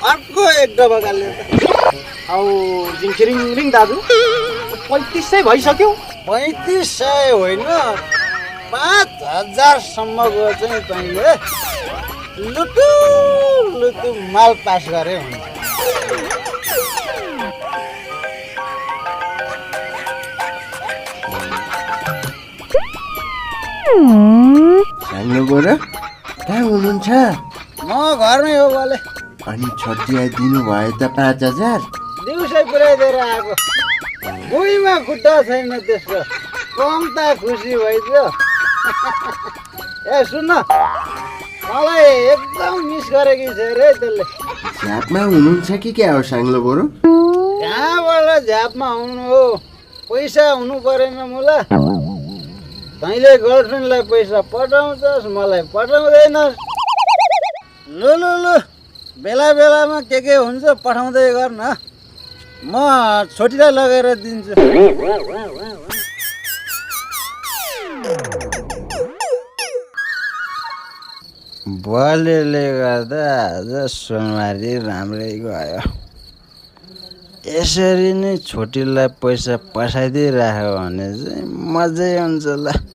अर्को एक डबा गाल्यो औ जिङखिरिङ रिङ दाजु 3500 भइसक्यो। 3500 होइन 5000 सम्मको चाहिँ तैँले लुटु लुटु माल पास गरे हुन्छ। साङ्लो गोरा कहाँ हुनुहुन्छ? म घरमै हो बोले। अनि छट्याइदिनु भयो त 5000। दिउँसै पुऱ्याइदिएर आएको। भुइँमा खुट्टा छैन त्यसको कम्ता खुसी भइदियो। ए सुन्न मलाई एकदम मिस गरेकी छ रे त्यसले। झ्यापमा हुनुहुन्छ कि क्या हो साङ्लो गोरो? कहाँबाट झ्यापमा आउनु हो, पैसा हुनु परेन मुला। तैँले गर्लफ्रेन्डलाई पैसा पठाउँछस्, मलाई पठाउँदैनस्। लु लु लु बेला बेलामा के हुन्छ पठाउँदै गर्न, म छोटीलाई लगेर दिन्छु। बुवाले गर्दा आज सोमबारी राम्रै गयो। यसरी नै छोटीलाई पैसा पठाइदिइराख्यो भने चाहिँ मजै हुन्छ ल।